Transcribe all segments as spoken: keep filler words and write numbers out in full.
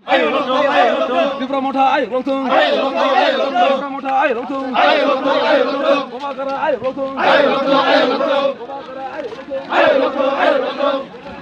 Ayuk lokthung, ayuk lokthung. Tipra Motha ayuk lokthung. Ayuk lokthung, ayuk lokthung. Tipra Motha ayuk lokthung. Ayuk lokthung, ayuk lokthung. Bubagra ayuk lokthung. Ayuk lokthung, ayuk lokthung. Bubagra ayuk lokthung. Ayuk lokthung, ayuk lokthung. Ayuk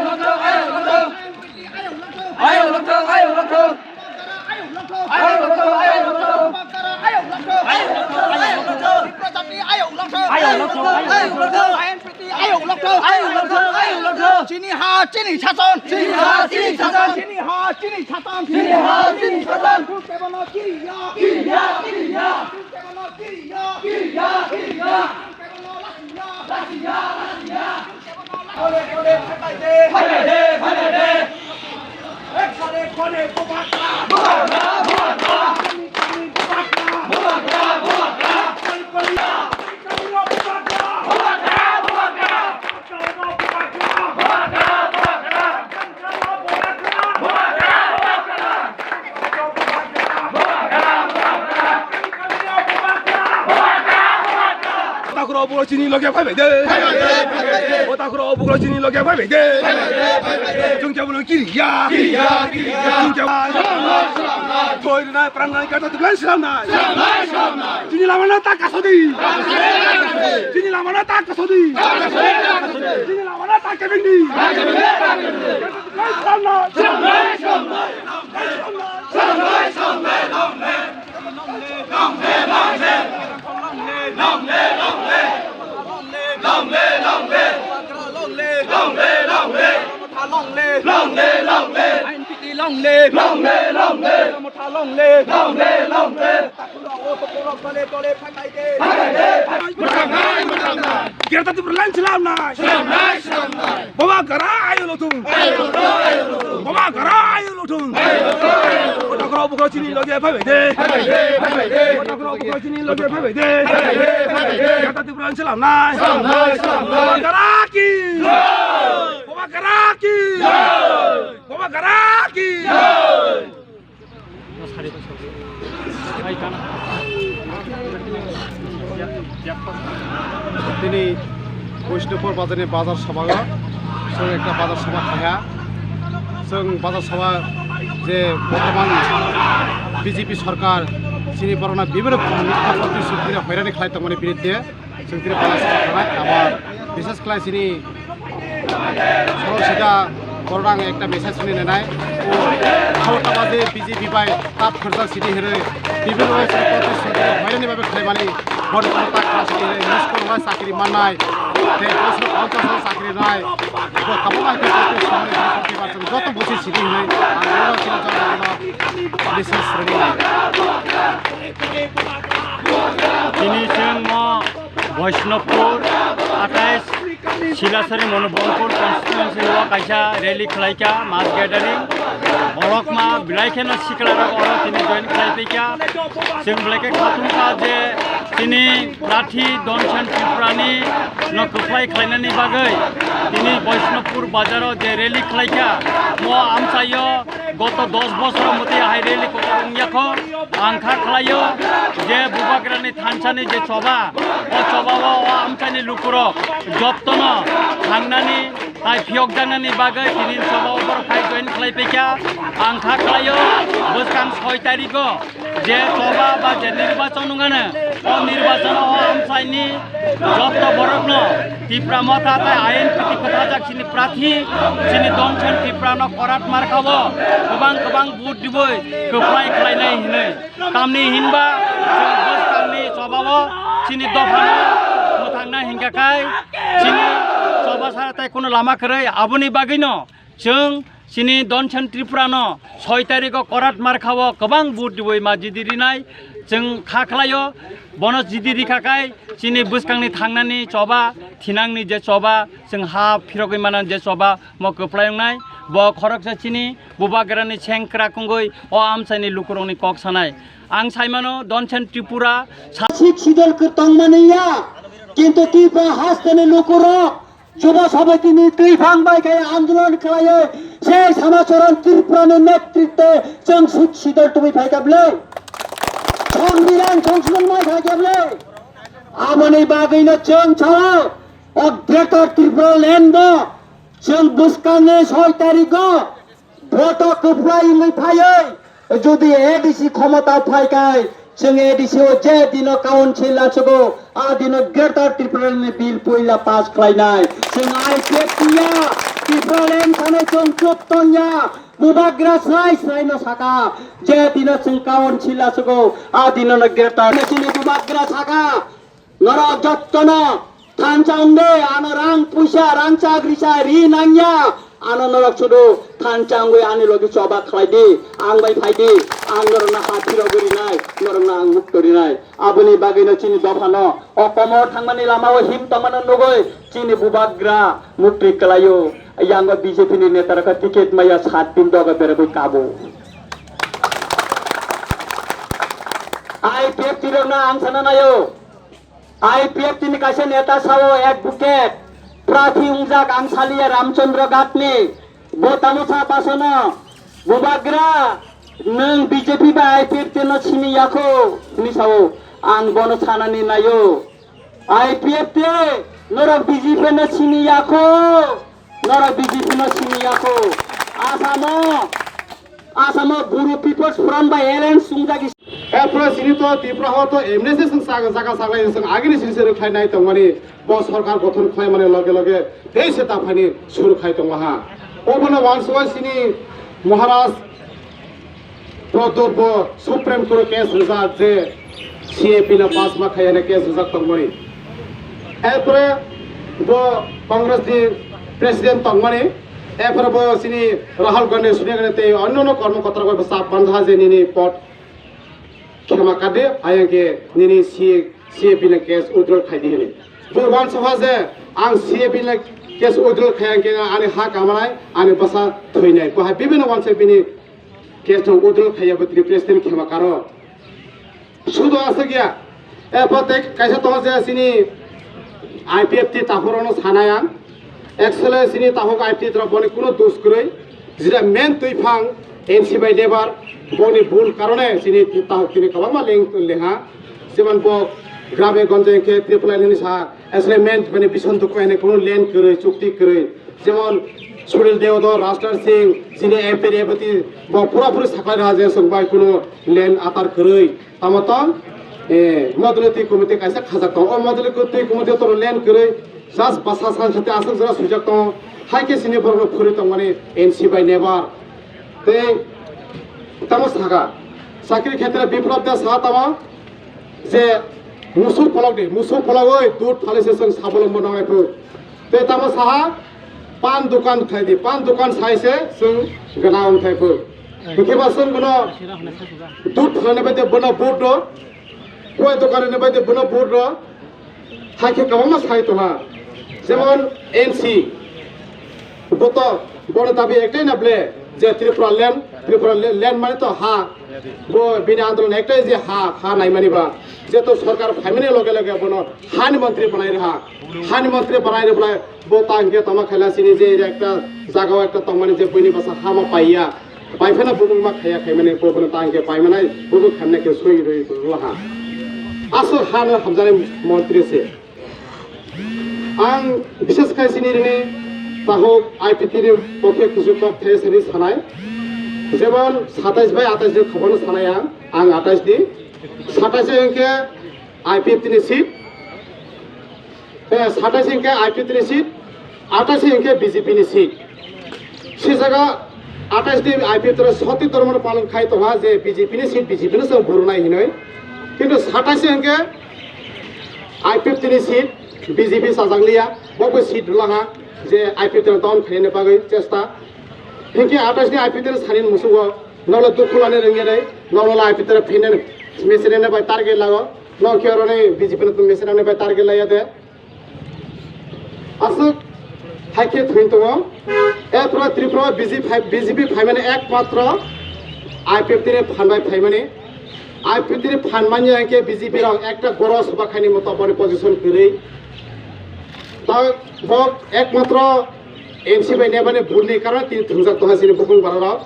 lokthung, ayuk lokthung. Ayuk lokthung, ayuk lokthung. Ayuk lokthung, ayuk lokthung. Ayuk lokthung, ayuk lokthung. Ayuk lokthung, ayuk lokthung. Chini ha, chini shason. Chini ha, chini shason. Chini ha, chini shason. Chini ha, chini shason. Kebono kiriya. Kiriya, kiriya. Kebono kiriya. Kiriya, kiriya. Kebono lasiya. Lasiya, lasiya. Takhro bugra chini loge phai bai de. O takhro bugra chini loge phai bai de. Chwng khe bono kiriya. Chwng khe thoi rwnai, pran rwnai, kata tuklan slam nai. Chini lama na ta kasodi. Chini lama na ta kasodi. Chini lama na ta kebengdi. Slam nai. Long live! Long live! Long live! Long live! Long live! Long live! Long live! Long live! Long live! Long live! Greater Tipraland slam nai. Slam nai, slam nai. Bubagra ayuk lokthung. Ayuk lokthung, ayuk lokthung. Bubagra ayuk lokthung. Ayuk lokthung, ayuk lokthung. O takhro bugra chini loge phai bai de. Phai bai de, phai bai de. O takhro bugra chini loge phai bai de. Phai bai de, phai bai de. Greater Tipraland slam nai. Slam nai, slam nai. Bubagra ki. Jai. Bubagra ki. Jai. Bubagra ki. Jai. Tini Vaishnavpur bazarni bazar sabha o chwng ekta bazar sabha khaiha. Chwng bazar sabha je bortoman B J P sarkar chini borokno bibhinno mitha protishruti hoirani khlai tongmani biruddhe. Chwng tini bazar sabha khanai, abo bishes khlai chini sorok sida borok ang ekta message hwnwi nanai. O khaukha baje B J P bai tap khorjak chini hwnwi bibhinno bai chini protest chini hoirani bai khlaimani boni kono tak khna chini hwnwi muskol bai chakri mannai tei bosro ponchas chakri nai bo kabo bai khe protest chini hwnwi joto busi chini hwnwi ang oro chini jotono message rwdi. Tini chwng mo Vaishnavpur atais Silasari Monobongpur constituency o kaisa rally khlaikha, mass gathering. Borok ma belai kheno sikla rok oro tini join khlai paikha. Chwng belai khe khatungkha je tini Lathi Donsen Tripurani no kwplai khlainani bagwi tini Vaishnavpur bazaro je rally khlaikha, mo amchaio goto dos bosor moti hai rally kwtal wngya kho. Ang kha khlaio je Bubagrani thansani je choba, o choba o, o amchaini lukurok jottono thangnani tai phiyokjaknani bagwi tini choba o borok phai join khlai paikha. Ang kha khlaio bo Bwskang soi tarigo je choba ba je nirbachon wngano, o nirbachon o amchaini jotto borokno Tipra Motha tei I N P T kwthajak chini prathi, chini Donsen Tripura no korat markha o kwbang kwbang vote diwi kwplai khlainai hinwi. Tamni hinba chwng bwskangni choba o chini dophano mwthangna hinkha khai chini choba sara tei kuno lama kwrwi, aboni bagwino chwng chini Donsen Tripura no soi tarigo korat markha o kwbang vote diwi ma jidi rinai chwng kha khlaio. Bono jidi rikha khai chini bwskangni thangnani choba, thinangni je choba, chwng ha phirogwi manani je choba, mo kwplai wngnai. Bo khoroksa chini bubagrani sengkrak wngwi o amchaini lukurokni kok sanai. Ang saimano Donsen Tripura sa- Sixth Schedule kwtong mani ya, kintu Tripura hasteni lukurok Jubo Sabitini twiphang bai khe andolon khlaiwi sei Samacharan Tripurani netritwe chwng Sixth Schedule tubui phai kha bwlwi. Songbidan songsodon mai phai kha bwlwi. Aboni bagwino chwng sao o Greater Tripura Land bo chwng bwskangni soi tarigo vote kwplai wngwi phaiwi, jodi A D C khomota phai khai, chwng A D C o je dino council lachugo, a dino Greater Tripura ni bill puila pass khlainai. Chwng I P F T ya, Tripura land thani chwng chup tongya, bubagra srai srai no saka, je dino chwng council lachugo, a dino no Greater chini bubagra saka. Norok jottono thansa wngde, ano rang puisa, rangchak risa ri nangya, ano norok sudu thansa wngwi ani logi choba khlai di, ang bai phai di, ang norokno ha phirogwi rinai, norokno ang mukto rinai. Aboni bagwino chini dophano o komor thangmani lamao him tongmano nugwi chini bubagra muktwi kwlaio. Yango B J P ni netarokno ticket maya sat din doga berabwi kabo. I P F T rokno ang sana naio. I P F T ni kaisa neta sao advocate, prathi wngjak ang saliya Ramchandra Ghat ni, bo tamo sa pasono, bubagra, nwng B J P bai I P F T no sini yakho, hwnwi sao, ang bono sanani naio. I P F T, norok B J P no sini yakho, norok B J P no sini yakho. Asamo, Asamo Buru People's Front bai alliance chungjak. Erpore sini to Tripura ho to M N S S jaga jaga saglai song agini sini sero khlai nai tongmani bo sorkar gothon khlai mani loge loge tei se ta phani suru khai tongma ha. Obono wansua sini Maharaj Pradyot bo Supreme Court case rijak je C A P no pass ma khai hwnwi case rijak tongmani. Erpore bo Congress ni president tongmani. Erpore bo sini Rahul Gandhi, Sonia Gandhi tei onno no kormo kotor bai bo chap manjaha je nini pot khema kade, ayang ke nini C A, C A P ni case withdraw khai di hwnwi. Bo wansukha je ang C A P ni case withdraw khai ang ke ani ha kamanai, ani bwsa thwinai. Bo hai bibino wansuk bini case no withdraw khaiya bo tini president khema karo. Sudo aswk ya. E, pate kaisa tongo je sini I P F T takhuk rokno sanai ang. Actually sini takhuk I P F T rok boni kuno dos kwrwi. Jira main twiphang N C bai lebar boni bul karone sini takhuk tini kwbangma leng leha. Jemon bo grame gonje khe Tripura ni sa actually main bini bison dukhu hene kuno land kwrwi, chukti kwrwi. Jemon Sunil Deodon, Rajnath Singh, sini M P ni M P bo pura puri saklai rwha je chwng bai kuno land atar kwrwi. Tamo tong, eh, moduli twi committee kaisa khajak tongo. O moduli twi committee toro land kwrwi just bwsa san sati aswk jora swijak tongo. Hai khe sini borokno phuri tongmani N C bai nebar. Tei tamo saka, chakri khetre Biplab Das ha tamo je musuk polok di, musuk polok oi dud phalai se chwng sabolombo nongnai phu. Tei tamo saha pan dukan khai di, pan dukan sai se chwng gana ong thai phu. Hwnkhe ba chwng bono dud phalai bai de bono vote do, koi dukan ni bai de bono vote do. Hai khe kwbangma sai tongha, jemon N C, bo to bono dabi ektai na ble je Tripura land, Tripura le-, land mane to ha, bo bini andolon ektai je ha, ha naimani ba, je to sorkar phaimani loge loge bono hani montri banai rwha, hani montri banai rwblai bo ta hwnkhe tama khaila sini je ekta jaga o ekta tongmani je buini bwsa ha ma paiya, Pai phano bumung ma khaya khaimani, bo bono tang khe pai manai, bumung khamna khe soi rwi rwlaha. Aswk ha no hamjaknai montri se. Ang bishes khai sini rini tahok I P T ni pokhe kuchuk kok thai sani sanai. Jemon satais bai atais ni khobor no sanai ang, ang atais ni. Satais hwnkhe I P F T ni seat, eh, satais hwnkhe I P F T ni seat, atais hwnkhe B J P ni seat. Si jaga atais ni I P F T ni soti dhormo no palon khai tongha je B J P ni seat B J P no chwng burunai hinoi. Kintu satais hwnkhe I P F T ni seat B J P sajak liya, bo bo seat rwla ha je I P F T no down khaina bagwi chesta. Hinkhe atais ni I P F T ni sani musugo nokle dukhu lani rwngya dai, nokle I P F T ni phinani machine ni bai target lago, nok khe oroni B J P ni machine ni bai target laiya de. Aswk hai khe thwin tongo. Erpore Tripura B J P phai-, B J P phaimani ekmatro I P F T ni phan bai phaimani. I P F T ni phan manya hinkhe B J P rok ekta goro sabha khaini moto boni position kwrwi. Ta bo ekmatro M C bai nebani bhulni karone tini thwngjak tongha chini bukung bararok.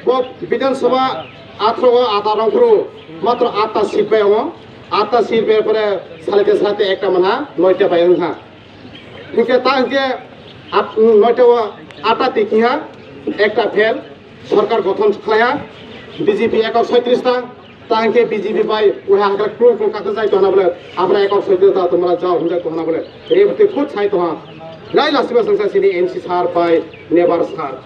Bo Bidhan Sabha athro o ata rong phuru matro atta seat bai wngo. Atta seat bai pore salite salite ekta manha, noita bai wngkha. Hinkhe ta hinkhe at-, noita o atta tikhiha, ekta fail, sorkar gothon khlaiha, B J P ekok soitris ta, ta hinkhe B J P bai uha hakra klung klung kakhe jai tongna bole, abra ekok soitris ta tumra jao hwnjak tongna bole, rebte khut sai tongha. Rai lasiba sangsa sini M C sir bai nebar sir.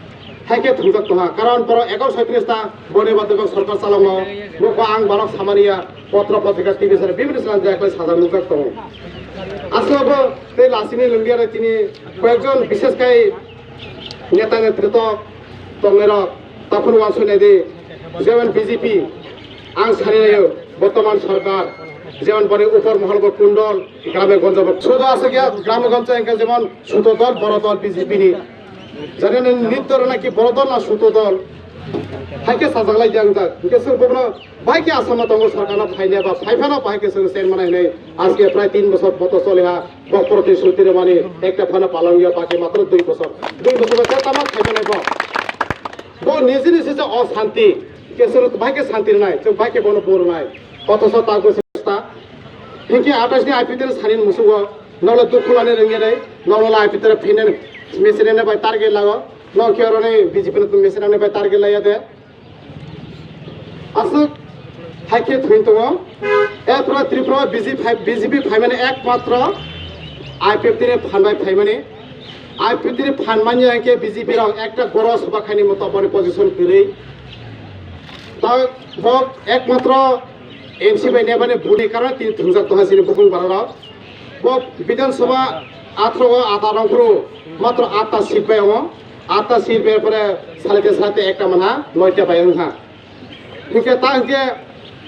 Hai khe thwngjak tongha, karon borok ekok soitris ta boni bade bok sorkar chalokno, bokbo ang borok samaniya, potro potrika T V sara bibini sara jaya khlai sajak nukjak tongo. Aswk bo tei lasini lwngya tini koyekjon bishesh kai neta netrito tongnairok taphuru wansoi naidi, jemon B J P ang sani naio bortoman sorkar, jemon boni upor mohol bo kundol, grame gonjo bo sudo aswk ya, grame gonjo hingkha jemon sudo dol, boro dol B J P ni. Jani nitto rwna ki boro dol na suto dol? Hai khe sajak lai di ang jak. Hingke chwng bono bai khe asama tongo sorkar no phaina ba phai phano bai khe chwng sen manai hinui. Aske prai tin bosor boto choli ha. Bo protisthuti rwmani ekta phano palong ya baki matro dui bosor. Dui bosor ba tama khai manai bo. Bo niji niji je o santi. Ke chwng bai khe santi rwnai. Chwng bai khe bono bo rwnai. Othoso ta bo chesta. Hingke atais ni I P T ni sani musugo. Nokle dukhu lani rwngya dai, nokle I P T ni phinani machine ni bai target lago, nok khe oroni B J P ni machine ni bai target laiya de. Aswk hai khe thwin tongo. Erpore Tripura B J P phai-, B J P phaimani ekmatro I P F T ni phan bai phaimani. I P F T ni phan manya hinkhe B J P rok ekta goro sabha khaini moto boni position kwrwi. Ta bo ekmatro M C bai nebani bhulni karone tini thwngjak tongha chini bukung bararok. Bo Bidhan Sabha athro o ata rong phuru matro atta seat bai wngo. Atta seat bai pore salite salite ekta manha, noita bai wngkha. Hinkhe ta hinkhe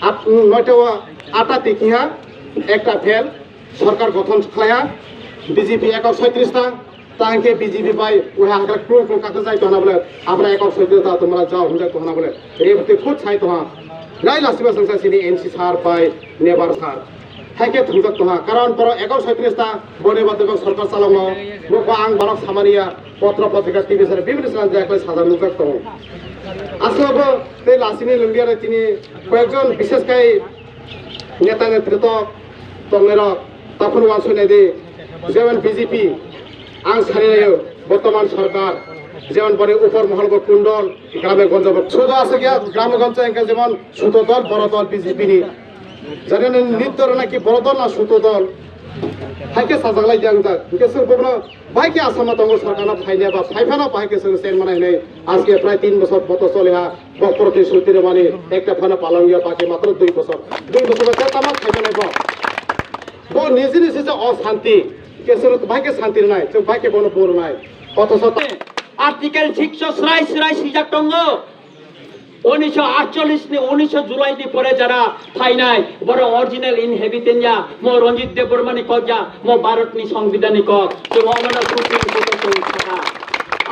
at-, noita o atta tikhiha, ekta fail, sorkar gothon khlaiha, B J P ekok soitris ta, ta hinkhe B J P bai uha hakra klung klung kakhe jai tongna bole, abra ekok soitris ta tumra jao hwnjak tongna bole, rebte khut sai tongha. Rai lasiba sangsa chini M C sir bai nebar sir. Hai khe thwngjak tongha, karon borok ekok soitris ta boni bade bok sorkar chalokno, bokbo ang borok samaniya, potro potrika T V sara bibini sara jaya khlai sajak nukjak tongo. Aswk bo tei lasini lwngya tini koyekjon bishesh kai neta netrito tongnairok taphuru wansoi naidi, jemon B J P ang sani naio bortoman sorkar, jemon boni upor mohol bo kundol, grame gonjo bo sudo aswk ya, grame gonjo hinkhe jemon sudo dol, boro dol B J P ni. Jani nitto rwna ki boro dol na suto dol? Hai khe sajak lai di ang jak. Hinkhe chwng bono bai khe asama tongo sorkar no phaina ba phai phano bai khe chwng sen manai hinui. Aske prai tin bosor boto choli ha. Bo protisthuti rwmani ekta phano palong ya baki matro dui bosor. Dui bosor ba tama khai manai bo. Bo niji niji je o santi. Ke chwng bai khe santi rwnai. Chwng bai khe bono bo rwnai. Othoso ta- Article six o srai srai swijak tongo. Unisho atchollish ni, unisho July ni pore jara phainai, borok original inhabitant ya, mo Ranjit Debbarma ni kok ya, mo Bharat ni Songbidan ni kok, chwng omono Supreme Court o chwng sakha.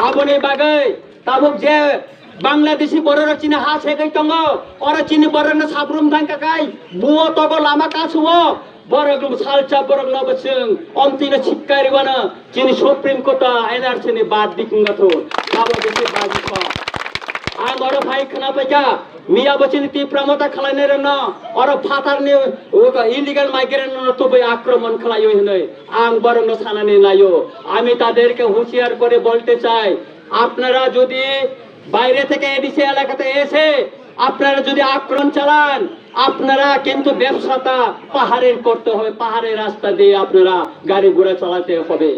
Aboni bagwi tabuk je Bangladeshi borok rok chini ha segwi tongo, oro chini borok no sabrum thang kakai, buo togo lama kasu o, borok no salcha borok no bo chwng omtwi no sikkai rwano. Chini Supreme Court o N R C ni bad bikung gathun. Abo bisi bad bikung. Ang oro phai khna paikha, miya bo chini Tipra Motha khwlainai rokno, oro phatar ni, uga illegal migrant no tubui akromon khwlaio hinui. Ang borok no sanani naio. আমি তাদেরকে হুঁশিয়ার করে বলতে চাই, আপনারা যদি বাইরে থেকে এডিসি এলাকাতে এসে আপনারা যদি আক্রমণ চালান, আপনারা কিন্তু ব্যবসাটা পাহাড়ের করতে হবে, পাহাড়ের রাস্তা দিয়ে আপনারা গাড়ি ঘোড়া চালাতে হবে।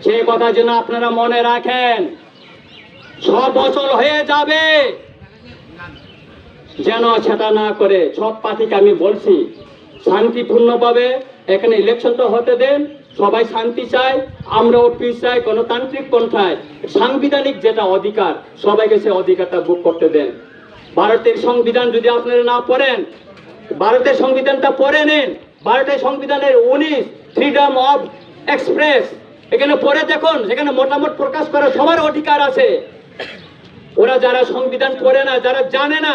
সেই কথা যেন আপনারা মনে রাখেন। সব অচল হয়ে যাবে, যেন সেটা না করে। সব পার্টিকে আমি বলছি, শান্তিপূর্ণভাবে এখানে ইলেকশনটা হতে দেন। সবাই শান্তি চায়, আমরাও পিস চাই, গণতান্ত্রিক পন্থায় সাংবিধানিক যেটা অধিকার, সবাইকে সে অধিকারটা ভোগ করতে দেন। ভারতের সংবিধান যদি আপনারা না পড়েন, ভারতের সংবিধানটা পড়ে নিন। ভারতের সংবিধানের উনিশ, ফ্রিডম অফ এক্সপ্রেস, এখানে পড়ে দেখুন, সেখানে মতামত প্রকাশ করার সবার অধিকার আছে। ওরা যারা সংবিধান পড়ে না, যারা জানে না,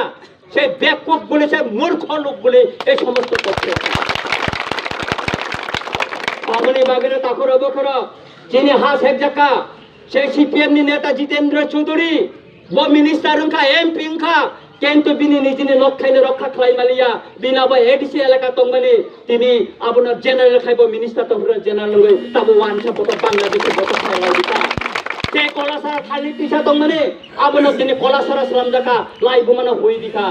সেই বেকুব গুলি, সেই মূর্খ লোকগুলি এই সমস্ত করছে। Aboni bagwino takhoro bukhoro chini ha sep jakha, sei CPM ni neta Jitendra Chaudhary, bo minister wngkha, MP wngkha, kintu bini nijini nok thaino rokha khlai maliya, bini abo ADC এলাকা tongmani, tini abono general khai bo minister tongphuru general wngwi tabo wansa boto Bangladeshi boto khlai lai dikha. Tei Kolasara thani tisa tongmani, abono tini Kolasara slamjakha, lai bumano hui dikha.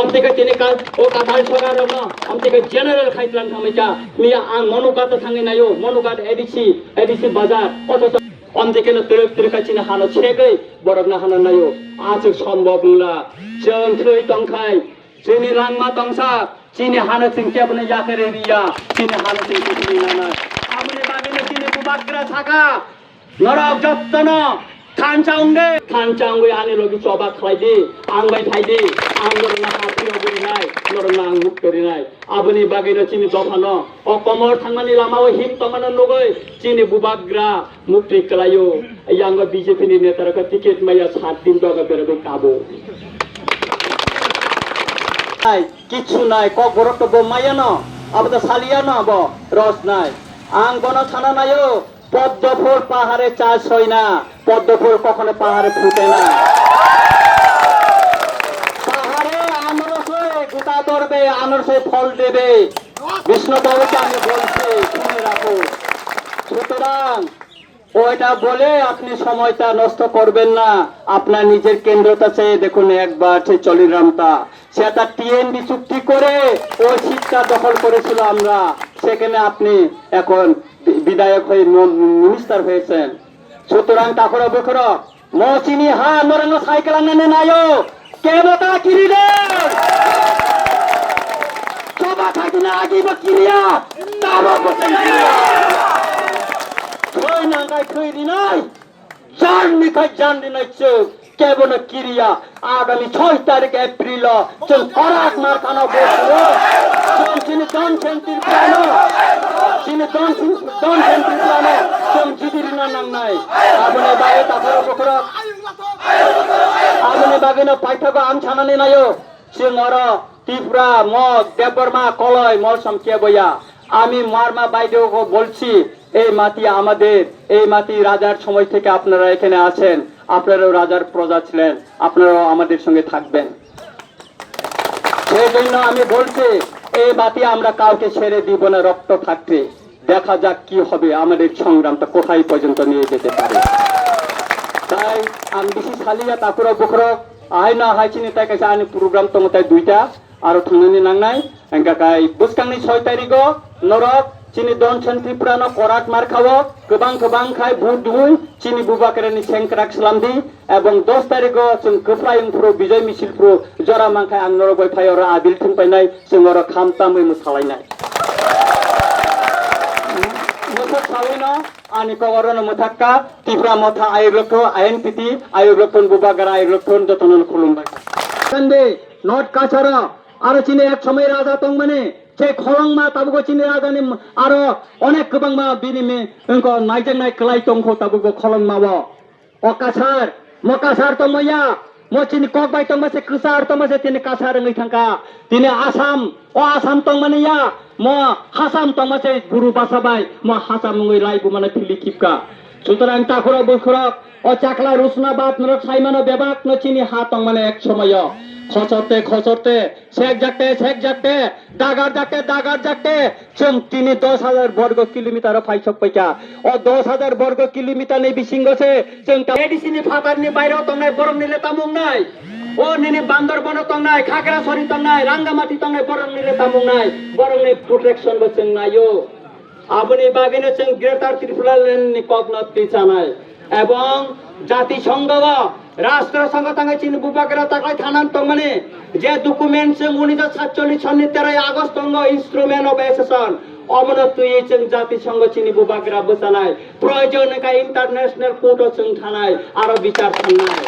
Omtike tini ka, o kadal sogar rokno, omtike general khai tlang thangwi kha. Miya ang Monugat thangwi nayo, Monugat ADC, ADC bazar, othocho omtike no twrwk twrwk kha chini hano segwi borokno hano nayo. Aswk sombok wngla, chwng thwi tongkhai, chini langma tongsa, chini hano chwng kebono yakarwi riya, chini hano chwng kiphilwi nanai. Aboni bagwino chini bubagra sakha, norok jottono thansa wngde, thansa wngwi ani logi choba khlai di, ang bai phai di, ang norokno ha phirogwi rinai, norokno ang mukto rinai. Aboni bagwino chini dophano o komor thangmani lamao him tongmano nugwi chini bubagra muktwi kwlaio. Yango BJP ni netarokno ticket maya sat din doga berabwi kabo. Nai, kichu nai, kokborok to bo mayano, abo to saliyano abo, rosnai. Ang bono sana naio, পদ্ম ফুল পাহাড়ে চাষ হয় না, পদ্ম ফুল কখনো পাহাড়ে ফুটে না। পাহাড়ে আনারসে গোটা ধরবে, আনারসে ফল দেবে। বিষ্ণুপ্রভুকে আমি বলছি, শুনে রাখো। সুতরাং ওইটা বলে আপনি সময়টা নষ্ট করবেন না, আপনার নিজের কেন্দ্রটা চেয়ে দেখুন একবার সেই চলিরামটা। সেটা টিএনবি চুক্তি করে ওই সিটটা দখল করেছিল আমরা, সেখানে আপনি এখন বি-, বিধায়ক হয়ে ম-, মিনিস্টার হয়েছেন। সুতরাং তাখরো বুখরো mo chini ha norokno cycle anani nayo, kebo ta kiri de. Choba khaikhe na agi bo kiriya, tabo bo kiriya. Thoi nangkai thoi rinai. Jan ni khai jan rinai chwng, kebono kiriya. Agami choi tarik April o chwng korak mar khano bo chwng chini Don Sen Tripura no, chini Don Sen, Don Sen Tripura no chwng jidi rina nangnai. Aboni bagwi takhoro bukhoro, aboni bagwi no paithago ang sanani nayo. Chwng oro Tripura, Mog, Debbarma, Koloi, Molsom keboya. আমি মারমা বাইদেউকে বলছি, এই মাটি আমাদের, এই মাটি রাজার সময় থেকে আপনারা এখানে আছেন, আপনারাও রাজার প্রজা ছিলেন, আপনারাও আমাদের সঙ্গে থাকবেন। সেই জন্য আমি বলছি, এই মাটি আমরা কাউকে ছেড়ে দিব না, রক্ত থাকতে। দেখা যাক কি হবে, আমাদের সংগ্রামটা কোথায় পর্যন্ত নিয়ে যেতে পারে। তাই আমি বেশি সালিয়া তাকুরা বুখরক, আয় না হয় চিনি তাই কাছে আনি প্রোগ্রাম তো মতাই দুইটা, aro thangnani nangnai, wngkha khe bwskangni soi tarigo norok chini Don Sen Tripura no korat mar khao, kwbang kwbang khai vote dui chini bubakrani sengkrak slam di, ebong dos tarigo chwng kwplai wng phuru Bijoy misil phuru jora man khai ang norok bai phai oro abil thung painai, chwng oro kham tamwi mwsalainai. Mwthak salwino ani kok orono mwthak kha, Tipra Motha ayuk lokthon, I N P T ayuk lokthon, bubagra ayuk lokthon, jotono khulumbai. Kande, North Kachara, Aro chini ek somoi raja tongmani, che kholongma tabugo chini raja ni aro onek kwbangma bini mi wngko naijaknai kwlai tongkho tabugo kholongma o. O kasar, mo kasar tongmaya, mo chini kok bai tongma se kwchar tongma se tini kasar wngwi thangkha. Tini Assam, o Assam tongmani ya, mo Hasam tongma se guru basa bai, mo Hasam wngwi lai bumano phili khipkha. Sutorang takhurok bukhurok, o chakla rusna bad norok saimano bebak no chini ha tongmani ek somoyo. Khochorte, khochorte, sekjakte, sekjakte, dagarjakte, dagarjakte, chwng tini dos hajar borgo kilometer o phaisok paikha. O dos hajar borgo kilometer ni bisingo se chwng ta-, A D C ni phatar ni bairo tongnai borok ni le tamung nai. O nini Bandarban o tongnai, Khagrasori tongnai, Rangamati tongnai borok ni le tamung nai. Borok ni protection bo chwng naio. Aboni bagwino chwng Greater Tipraland ni kokno twi chanai. Ebong Jatisongho o, Rashtra Sangha tangwi chini bubagra taklai thanan tongmani je document chwng unisho satchollish sonni terai August tongo instrument of accession. Omono twiwi chwng Jatisongho chini bubagra bwchanai. Proyojon wngkha international court o chwng thanai, aro bichar thangnai.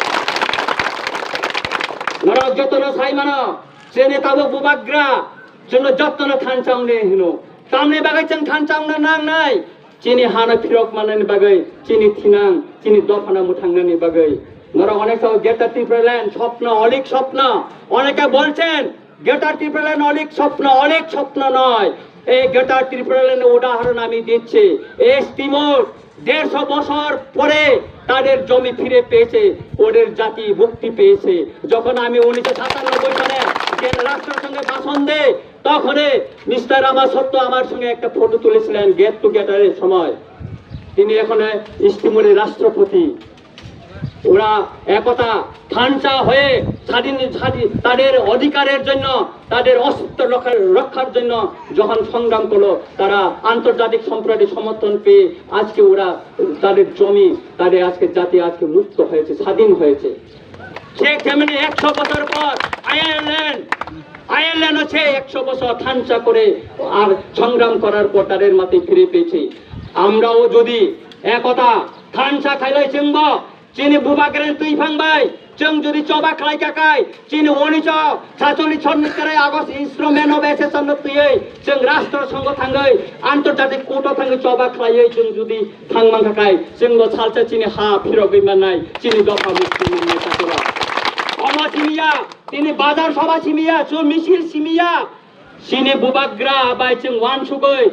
Norok jotono sai mano, chini tabuk bubagra chwngno jotono thansa wngni hino. Tamni bagwi chwng thansa wngna nangnai? Chini hano phirok mannani bagwi, chini thinang, chini dophano mwthangnani bagwi. Norok onek sao Greater Tipraland, sopno, olik sopno. অনেকে বলছেন, Greater Tipraland olik sopno, olik sopno noy. এই Greater Tipraland উদাহরণ আমি দিচ্ছি। এই স্টিমর দেড়শো বছর পরে তাদের জমি ফিরে পেয়েছে, ওদের জাতি মুক্তি পেয়েছে। যখন আমি উনিশশো সাতানব্বই সালে যে রাষ্ট্রসংঘে ভাষণ দেই, তখনই মিস্টার রামা সত্য আমার সঙ্গে একটা ফটো তুলেছিলেন গেট টুগেদারের সময়। তিনি এখন স্টিমরের রাষ্ট্রপতি। ওরা একতা থানচা হয়ে স্বাধীন, স্বাধীন, তাদের অধিকারের জন্য, তাদের অস্তিত্ব রক্ষার, রক্ষার জন্য যখন সংগ্রাম করলো, তারা আন্তর্জাতিক সম্প্রদায়ের সমর্থন পেয়ে আজকে ওরা তাদের জমি, তাদের আজকে জাতি আজকে মুক্ত হয়েছে, স্বাধীন হয়েছে। ঠিক তেমনি একশো বছর পর আয়ারল্যান্ড, আয়ারল্যান্ডও সে একশো বছর থানচা করে আর সংগ্রাম করার পর তাদের মাটি ফিরে পেয়েছে। আমরাও যদি একতা থানচা খাইলাই চিনব, chini bubagrani twi phang bai chwng jodi choba khlai kha khai, chini unisho satchollish sonni terai August instrument of accession no twiwi chwng rashtra songho thangwi antarjatik court o thangwi choba khlaiwi chwng jodi thang man kha khai, chwngno salsa chini ha phirogwi mannai, chini dopha mukti mannai takura. Omo simiya, tini bazar sabha simiya, chwng misil simiya, chini bubagra bai chwng uansugwi